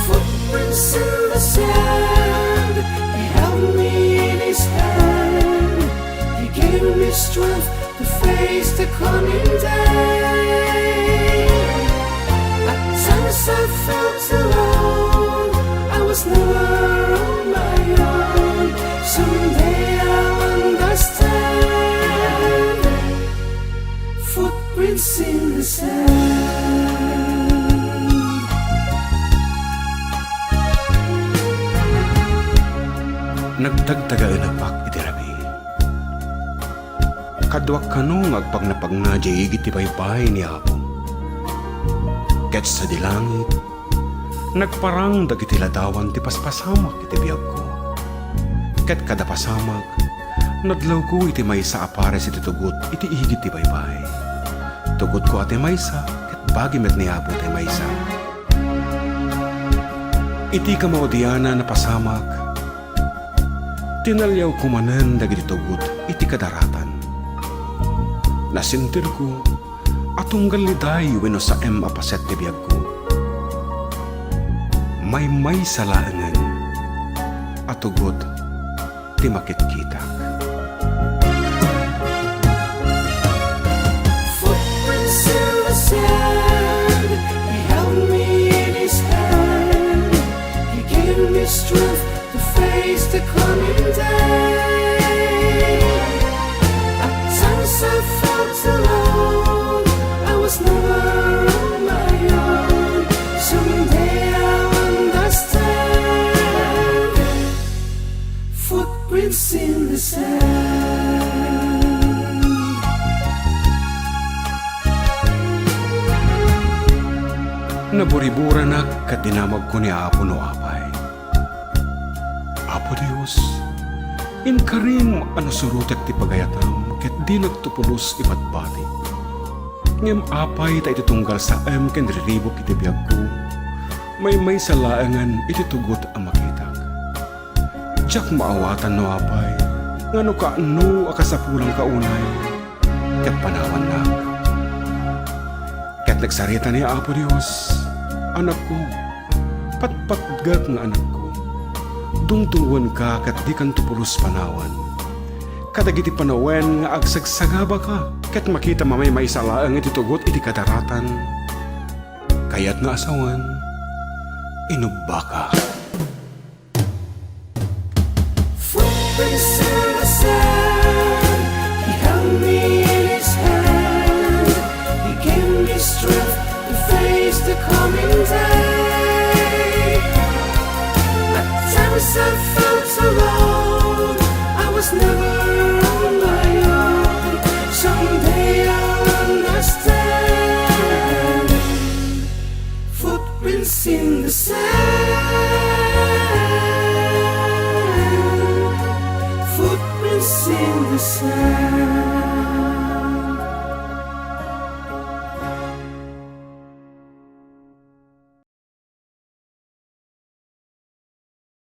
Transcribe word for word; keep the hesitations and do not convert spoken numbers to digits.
Footprints in the sand. He held me in his hand. He gave me strength to face the coming day. At times I felt alone. I was never on my own. Someday I'll understand. Footprints in the sand. Nagtagtagaenapak iti rabii. Kaduak kano nga agpagnapagna diay igid ti baybay ni Apo. Ket sadi langit, nagparang dagiti ladawan ti paspasamak iti biagko. Ket kada pasamak, nadlawko iti maysa a pares iti tugot iti igid ti baybay. Tugotko a ti maysa, ket bagi met ni Apo ti maysa. Iti kamaudianan a pasamak, tinaliawko manen dagiti tugot iti kadaratan. Nasentirko a tunggal liday wenno saem a paset ti biagko. Maymaysa laengen a tugot ti makitkitak. Footprints in the sand. He held me in his hand. He gave me strength to face the coming day. At times I felt alone. I was never on my own. Someday I'll understand. Footprints in the sand. Naburiburanak ket dinamagko ni Apo no apay. Apo Dios, inkarim a no surotek ti pagayatam ket dinak to pulos ibadbati. Ngem apay ta iti tunggal saem ken riribuk iti biagko, maymaysa laengen iti tugot a makitak. Diak maawatan no apay, nga no kaano a kasapulanka unay, ket panawannak. Ket nagsarita ni Apo Dios, "Anakko, patpatgek nga anakko, dungdungngoenka ket dikanto pulos panawan. Kadagiti panawen nga agsagsagabaka ket makitam a maymaysa laeng iti tugot iti kadaratan, kayat nga asawen, inubbaka." Footprints in the sand. He held me in his hand. He gave me strength to face the coming day. At times I felt alone. I was never on my own. Someday I'll understand. Footprints in the sand. Footprints in the sand.